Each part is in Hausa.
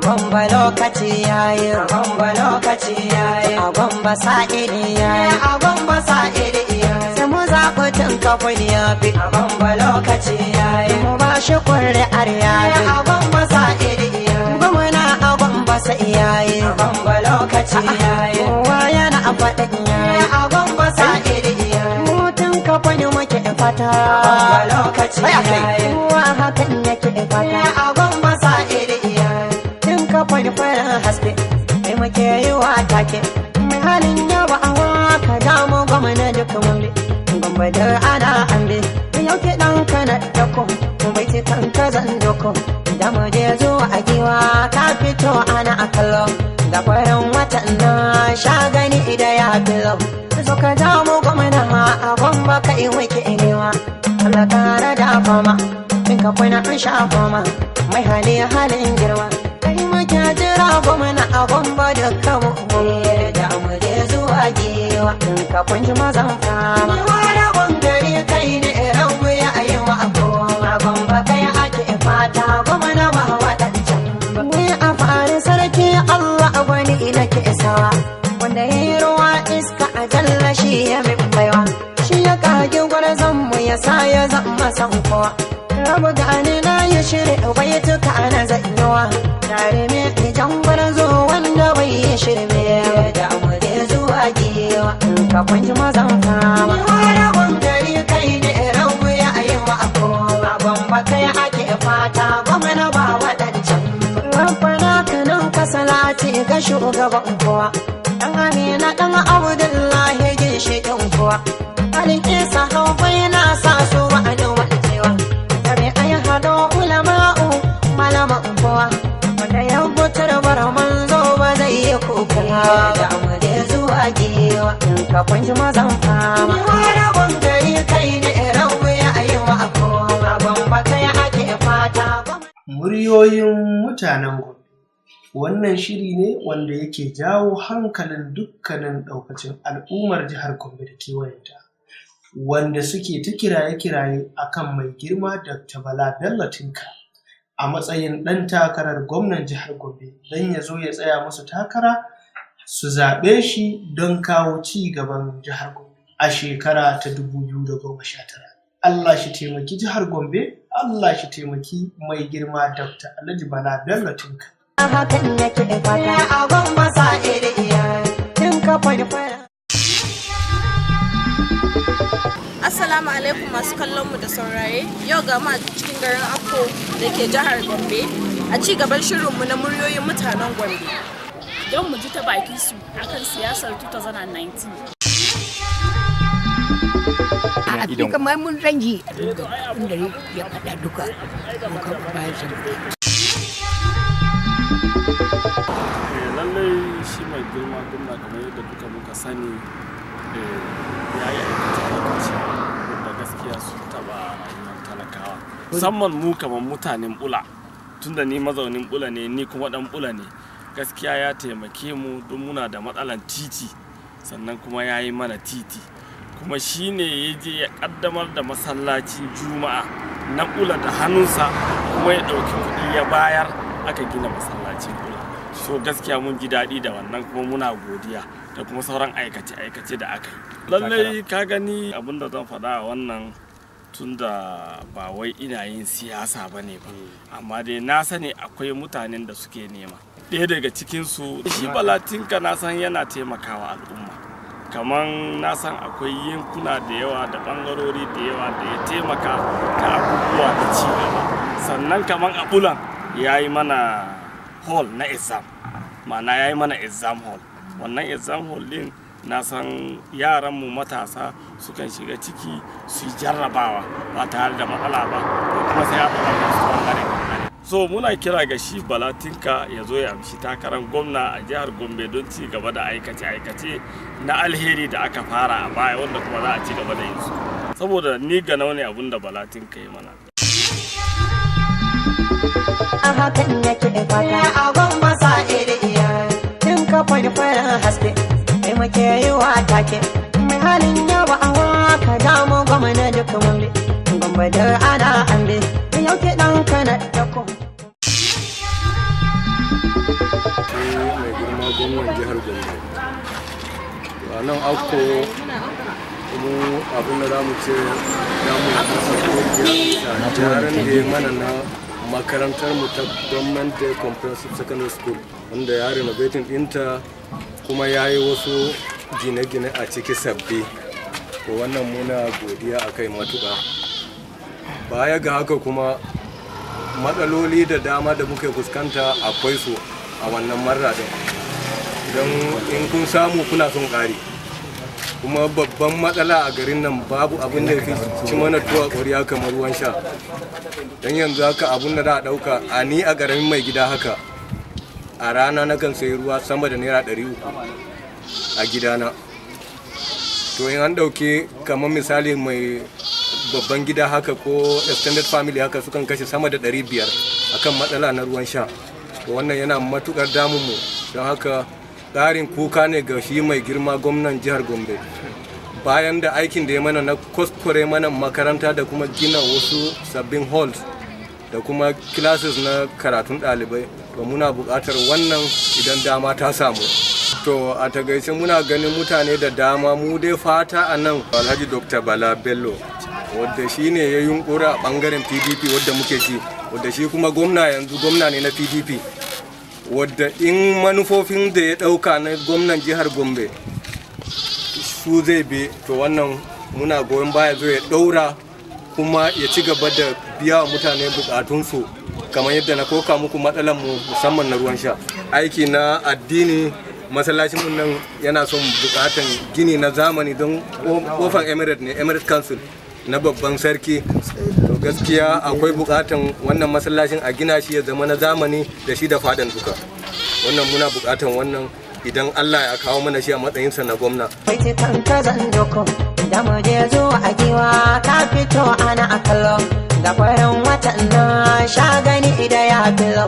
Gwamba lokaci yayi, a Gwamba lokaci yayi, a Gwamba sa'ili yayi, a Gwamba sa'ili yayi. Sai mu zaɓi tun kafin ya fi, a Gwamba lokaci yayi, mu ba shi ƙuri'ar yayi, a Gwamba sa'ili yayi. Gwamna a Gwamba sai yayi, a Gwamba lokaci yayi, kowa yana a faɗin yayi, a Gwamba sa'ili yayi. Mutum kafin muke fata, a Gwamba lokaci yayi, kowa hakan yake fata, a Gwamba sa'ili yayi. Tun kafin farin haske, mai muke yi wa take, mai halin yawa a waka damu gwamna duka mun bi, Gwamba da ana an bi, yau kiɗan kana dako, bai ci kan ka zan doko, da mu je zuwa a giwa ka fito ana a kallo, ga farin watan na sha gani ida ya filo, zo ka damu gwamna a Gwamba ka yi wake inewa, Allah kara da fama, in ka kwana in sha fama, mai hali halin girma. Muke jira gwamna a Gwamba duka mu da mu je zuwa giwa in ka kunji mazan fama. Wani bangare kai ne rabu ya yi wa koma Gwamba kai ake fata gwamna ba waɗancan. Ni a fari sarki Allah gwani ina ke isawa wanda ya yi ruwa iska a jalla shi ya min baiwa. Shi ya kage gwarzon mu ya sa ya zama san kowa. Rabu gani na yi shiri bai tuka na zanyawa. Jarumi idan gwarzo wanda bai yi shirme da mu je zuwa giwa in ka kunji mazan fama. Wani bangare kai ne rabu ya yi wa koma Gwamba kai ake fata gwamna ba waɗancan. Rabbana kanan ka salati ga shugaban kowa. Dan Amina dan Abdullahi ginshiƙin kowa. Halin isa hau bai na sa su wa'adin wancewa. Dare ai hado ulama'u malaman kowa. Wanda ya butar bar manzo ba zai yi kuka da mu je zuwa giwa in ka kunji mazan fama. Wani bangare kai ne rabu ya yi wa koma Gwamba kai ake fata. Muryoyin mutanen Gombe. Wannan shiri ne wanda yake jawo hankalin dukkanin ɗaukacin al'ummar jihar Gombe da kewayenta, wanda suke ta kiraye-kiraye akan mai girma Dr. Bala Bello Tinka a matsayin ɗan takarar gwamnan jihar Gombe don ya zo ya tsaya musu takara su zaɓe shi don kawo ci gaban jihar Gombe a shekara ta 2019. Allah shi taimaki jihar Gombe, Allah shi taimaki mai girma Dr. Alhaji Bala Bello Tinka. Hakan yake fata a Gwamba sa'ili yayi, tun kafin fara. Assalamu alaikum masu kallon mu da saurare. Yau ga mu a cikin garin Akko da ke jihar Gombe a ci gaban shirinmu na muryoyin mutanen Gombe. Don mu ji ta bakin su akan siyasar 2019. A kamar mun ranji inda ya faɗa duka muka bayan sa. Lallai shi mai girma gwamna kamar yadda duka muka sani ya yi aikace-aikace wanda gaskiya sun taɓa rayuwar talakawa. Musamman mu kamar mutanen Bula, tunda ni mazaunin Bula ne, ni kuma ɗan Bula ne. Gaskiya ya taimake mu don muna da matsalan titi, sannan kuma ya yi mana titi. Kuma shi ne ya je ya ƙaddamar da masallacin Juma'a na Bula da hannunsa, kuma ya ɗauki kuɗi ya bayar aka gina masallacin Bula. So gaskiya mun ji daɗi da wannan kuma muna godiya da kuma sauran aikace-aikace da aka yi. Lallai ka gani abin da zan faɗa a wannan, tunda ba wai ina yin siyasa ba ne ba, amma dai na sani akwai mutanen da suke nema. Ɗaya daga cikinsu shi Bala Tinka, na san yana taimakawa al'umma. Kaman na san akwai yankuna da yawa da ɓangarori da yawa da ya taimaka ta abubuwa da ci gaba. Sannan kaman a Bulan ya yi mana hall na exam, ma'ana ya yi mana exam hall. Wannan exam hall din na san yaranmu matasa sukan shiga ciki su yi jarrabawa ba tare da matsala ba, ko kuma sai ya faɗa musu bangare bangare. So muna kira ga shi Bala Tinka ya zo ya amshi takarar gwamna a jihar Gombe don ci gaba da aikace-aikace na alheri da aka fara a baya, wanda kuma za a ci gaba da yin su. Saboda ni ga ne abin da Bala Tinka ya mana. Hakan yake fata a Gwamba sa'ili yayi, tun kafin farin haske, mai muke yi wa take, mai halin yawa a waka damu gwamna duka mun bi, Gwamba da ana an bi, yau kiɗan kana dako. A nan Akko, mu abin da za mu ce, za mu masa godiya gyaran da ya mana na makarantar mu ta Government Day Comprehensive Secondary School, wanda ya renovating ɗinta kuma ya yi wasu gine-gine a ciki sabbi. To, wannan muna godiya a kai matuƙa. Baya ga haka kuma, matsaloli da dama da muke fuskanta akwai su a wannan marra din, don in kun samu kuna son ƙari. Kuma babban matsala a garin nan, babu abin da fi ci mana tuwa ƙwarya kamar ruwan sha. Don yanzu haka abun da za a ɗauka a ni a ƙaramin mai gida haka, a rana na kan sayi ruwa sama da ₦300 a gidana. To, in an ɗauki kamar misali mai babban gida haka ko extended family haka, sukan kashe sama da 500 akan matsala na ruwan sha. To, wannan yana matukar damun mu. Don haka ƙarin kuka ne ga shi mai girma gwamnan jihar Gombe, bayan da aikin da ya mana na kwaskware mana makaranta da kuma gina wasu sabbin halls da kuma classes na karatun ɗalibai. To, muna buƙatar wannan idan dama ta samu. To, a takaice muna ganin mutane da dama, mu dai fata a nan Alhaji Dr. Bala Bello, wadda shi ne ya yunkura a bangaren PDP wadda muke ci, wadda shi kuma gwamna yanzu gwamna ne na PDP, wadda in manufofin da ya dauka na gwamnan jihar Gombe su zai bi, to wannan muna goyon baya zo ya daura kuma ya ci gaba da biya wa mutane bukatunsu, kamar yadda na koka muku matsalar mu musamman na ruwan sha. Aiki na addini, masallacin mun nan yana son bukatan gini na zamani, don kofan emirate ne, Emirate Council na babban sarki. To, gaskiya akwai bukatan wannan masallacin a gina shi ya zama na zamani da shi da fadan duka. Wannan muna bukatan wannan idan Allah ya kawo mana shi a matsayinsa na gwamna. Kan ka zandoko da mu je zuwa a giwa, ka fito ana a kallo ga farin watan na sha gani ida ya filo.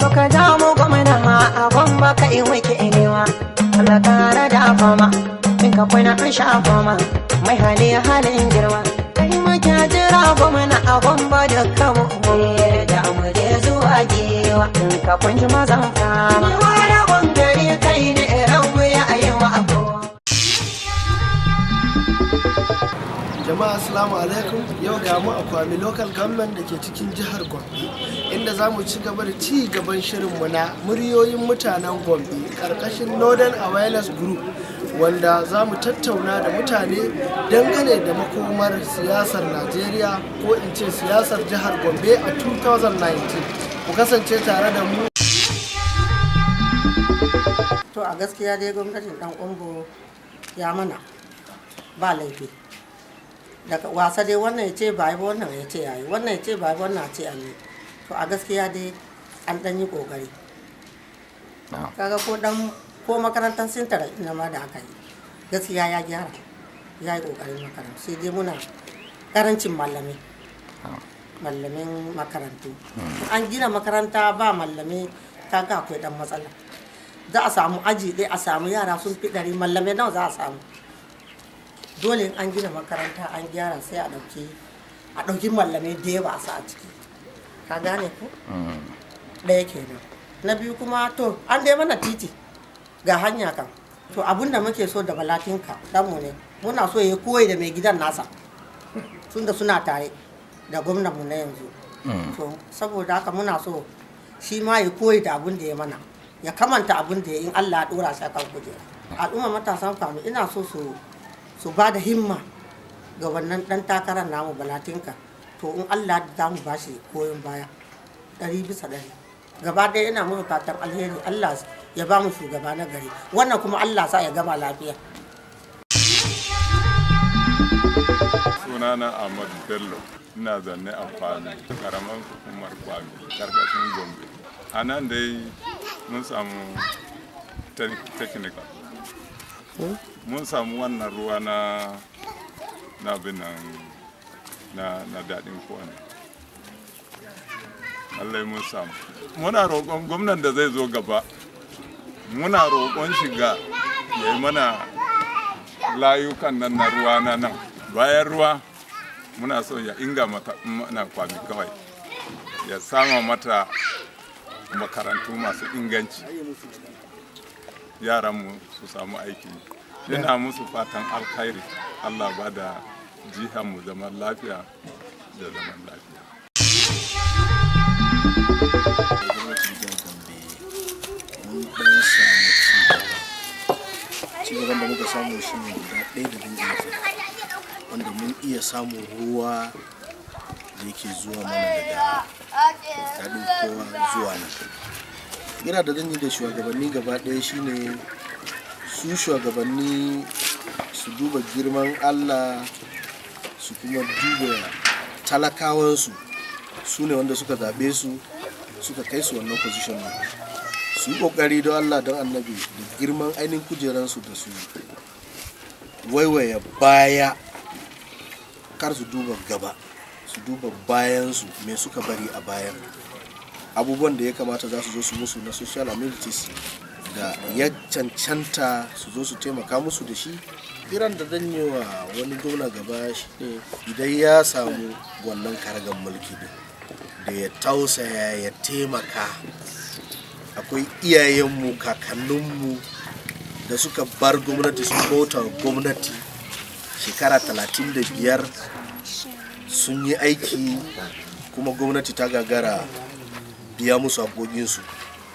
Zo ka ja mu gwamna ma a Gwamba, ka yi wake newa. Allah kara da fama in ka kwana an sha fama, mai hali halin girma, kai muke jira gwamna a Gwamba da kamu da mu je zuwa giwa, in ka kunji mazan fama wani gwangare, kai ne rabu ya yi wa abuwa. Jama'a, assalamu alaikum. Yau ga mu a Kwami Local Government da ke cikin jihar Gombe, inda za mu ci gaba da ci gaban shirinmu na muryoyin mutanen Gombe karkashin Northern Awareness Group, wanda za mu tattauna da mutane dangane da makomar siyasar Najeriya, ko in ce siyasar jihar Gombe a 2019. Ku kasance tare da mu. To, a gaskiya dai gwamnatin Dan Kwambo ya mana ba laifi. Daga wasa dai wannan ya ce ba yi ba, wannan ya ce yayi, wannan ya ce ba yi ba, wannan ya ce an yi. To, a gaskiya dai an dan yi kokari. Kaga ko dan ko makarantar sintara ina ma da aka yi, gaskiya ya gyara, ya yi kokarin makarantu. Sai dai muna karancin mallamai, mallamin makarantu. An gina makaranta ba mallame, kaga akwai dan matsala. Za a samu aji ɗaya a samu yara sun fi 100, mallamai nawa za a samu? Dole in an gina makaranta an gyara, sai a ɗauki mallamai da yawa a sa a ciki. Ka gane ko? Ɗaya kenan. Na biyu kuma, to, an dai mana titi, ga hanya kan. To, abin da muke so da Balatinka ɗanmu ne, muna so ya koyi da mai gidan nasa, tunda suna tare da gwamnan mu na yanzu. To, saboda haka muna so shi ma ya koyi da abin da ya mana, ya kamanta abin da ya in Allah ya dora shi akan kujera. Al'umma matasan Kwami, ina so su ba da himma ga wannan dan takarar namu Balatinka. To, in Allah da mu ba shi goyon baya 100%. Gaba ɗaya ina muku fatan alheri, Allah ya ba mu shugaba na gari. Wannan kuma Allah sa ya gama lafiya. Sunana Ahmadu Bello, ina zanne a Kwami, karamar hukumar Kwami, karkashin Gombe. A nan dai mun samu technical, mun samu wannan ruwa na binan na daɗin kowane. Lallai mun samu. Muna roƙon gwamnan da zai zo gaba, muna roƙon shiga ya yi mana layukan nan na ruwa na nan. Bayan ruwa, muna so ya inga mata mana Kwami kawai, ya sama mata makarantu masu inganci, yaranmu su samu aiki. Ina musu fatan alkhairi. Allah ba da mu zaman lafiya da zaman lafiya. Gwamnatin jihar Gombe, mun dan samu ci gaban da muka samu shi ne guda ɗaya da zan iya faɗi, wanda mun iya samun ruwa da yake zuwa mana daga daɗin Kowa zuwa nan. Kira da zan yi da shugabanni gaba ɗaya shine su shugabanni su duba girman Allah, su kuma duba talakawansu, su ne wanda suka zaɓe su, suka kai su wannan position ne. Su yi ƙoƙari don Allah, don Annabi, da girman ainihin kujeransu, da su waiwaya baya, kar su duba gaba, su duba bayansu, me suka bari a bayan, abubuwan da ya kamata za su zo su musu na social amenities da ya cancanta su zo su taimaka musu da shi. Kiran da zan yi wa wani gwamna gaba shine, idan ya samu wannan karagan mulki din, da ya tausaya, ya taimaka. Akwai iyayenmu, kakanninmu da suka bar gwamnati, sun bauta wa gwamnati shekara 35, sun yi aiki, kuma gwamnati ta gagara biya musu haƙoƙinsu.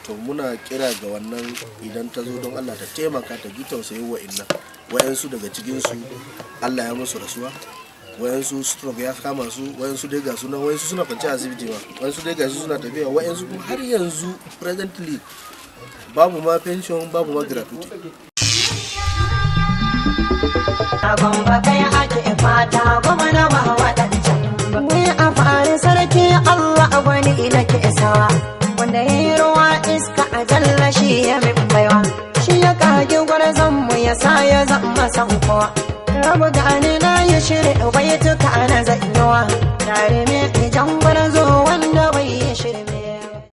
To, muna kira ga wannan, idan ta zo, don Allah ta taimaka, ta ji tausayin wa'innan. Wayansu daga cikinsu Allah ya musu rasuwa, wayansu stroke ya kama su, wayansu dai ga suna, wayansu suna kwance a asibiti ma, wayansu dai ga su suna tafiya, wayansu kuma har yanzu presently babu ma pension, babu ma gratuity. A Gombe kai ake fata, gwamna ba waɗancan. Ni a fari sarki Allah wani ina ke sawa. Wanda ya yi ruwa, iska, a jalla shi ya min baiwa. Shi ya kage gwarzon mu, ya sa ya zama san kowa. Rabu gani na yi shiri baituka na zan